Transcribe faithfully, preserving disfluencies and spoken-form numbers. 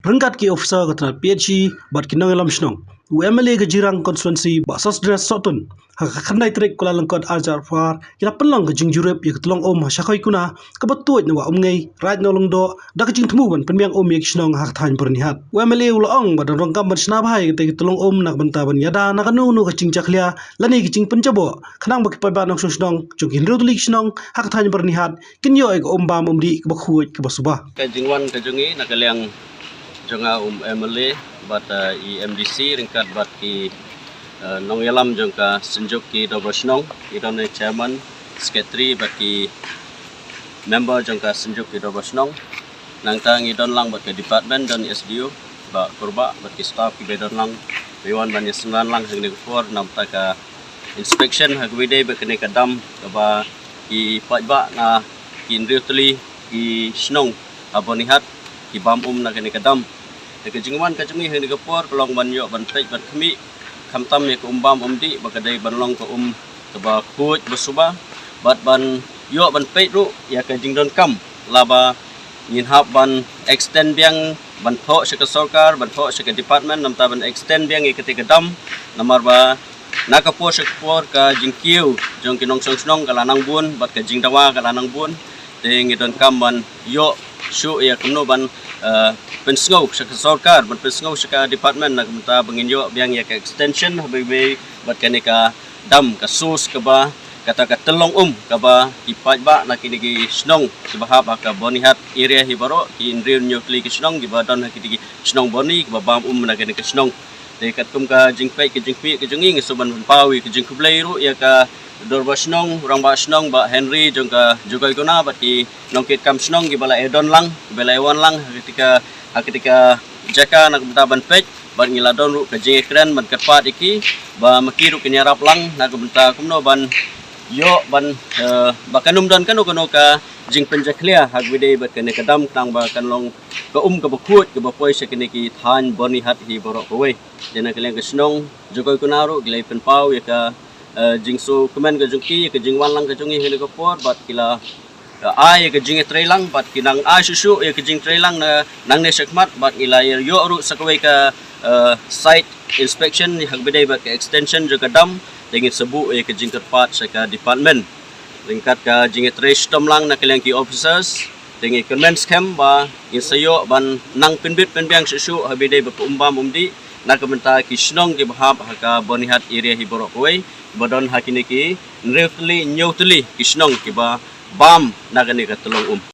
ryngkat ki officer ka tnat P H E bad ki nongïalam shnong. U M L A ka Jirang Constituency, Bah Sosthenes Sohtun, ha ka khyndai tarik Kyllalyngkot arhajar arphew ar, ki la pynlong ka jingjurip ïa ka tyllong um ha Shakoikuna, kaba tuid na Wah Umngei, Raid Nonglyngdoh, da ka jingthmu ban pynbiang um ïa ki shnong ha ka thaiñ Byrnihat. U M L A u la ong ba don ruh kam ban shna bha ïa katei ka tyllong um na ka bynta ban ïada na kano kano ka jingjakhlia lane ka jingpynjaboh, khnang ba ki paidbah nongshong shnong jong ki hynriew tylli ki shnong ha ka thaiñ Byrnihat kin ïoh ïa ka um bam um dih kaba khuid kaba suba. Ka jingwan ka jong ngi na ka liang jong nga, u M L A bad, eh, i M D C ryngkat bad ki, eh, nongïalam jong ka Synjuk ki Dorbar Shnong, i don i chairman, secretary bad ki member jong ka Synjuk ki Dorbar Shnong. Nangta ngi don lang bad ka department, don S D O, Bah Kurbah bad ki staff kiba don lang, ba wan ban ïasynran lang ha kane ka por namar ka inspection ha kaba ïadei bad kane ka dam kaba ki paidbah na ki hynriew tylli ki shnong ha Byrnihat ki bam um na kane ka dam. Te ka jingwan ka jong ngi ha kane ka por ka long ban ïoh ban peit ban khmih khamtam ïa ka um bam um dih ba ka dei ban long ka um kaba khuid ba suba, bad ban ïoh ban peit ruh ïa ka jingdonkam laba ngin hap ban extend biang, ban thoh sha ka sorkar, ban thoh sha ka department namar ban extend biang ïa katei ka dam, namar ba na ka por sha ka por ka jingkiew jong ki nongshong shnong ka la nang bun bad ka jingdawa ka la nang bun. Te ngi donkam ban ïoh shuh ïa kumno ban, eh, pynsngew sha ka sorkar, ban pynsngew sha ka department na ka bynta ba ngin ïoh biang ïa ka extension ha iwei bad kane ka dam, ka source kaba, kata ka tyllong um kaba ki paidbah na kine ki shnong kiba hap ha ka Byrnihat area hi baroh, ki hynriew hynñiew tylli ki shnong kiba don ha kine ki shnong Byrni kiba bam um na kane ka shnong. Te katkum ka jingpeit ka jingkhmih ka jong ngi, ngi sngewbha ban pynpaw ïa ka jingkhublei ruh ïa ka Dorbar Shnong, Rangbah Shnong Bah Henry jong ka Jakaikuna bad ki nongkitkam shnong kiba la ïadon lang, kiba la ïawan lang ha katei ka, ha katei ka jaka na ka bynta ban peit, bad ngi la don ruh ka jingïakren ban kyrpad ïa ki ba ma ki ruh kin ïarap lang na ka bynta kumno ban ïoh ban, eh, ba kan ym don kano kano ka jingpynjakhlia ha kaba ïadei bad kane ka dam, khnang ba kan long ka um kaba khuid kaba poi sha kine ki thaiñ Byrnihat hi baroh kawei. Te na ka liang ka shnong Jakaikuna ruh ki la pynpaw ïa ka, eh, jingsngewkmen ka jong ki ïa ka jingwan lang ka jong ngi ha kane ka por, bad ki la, eh, ai ïa ka jingïatreilang bad ki nang ai shuh shuh ïa ka jingtreilang na nangne shakhmat, bad ngi la ïoh ruh sa kawei ka, eh, site inspection ha kaba ïadei bad ka extension jong ka dam. Te ngin sa buh ïa ka jingkyrpad sha ka department ryngkat ka jingïatrei shitom lang na ka liang ki officers. Te ngi kyrmen skhem ba ngin sa ïoh ban nang pynbit pynbiang shuh shuh ha kaba ïadei bad ka um bam um dih na ka bynta ki shnong kiba hap ha ka Byrnihat area hi baroh kawei, ba don ha kine ki hynriew tylli hynñiew tylli ki shnong kiba bam na kane ka tyllong um.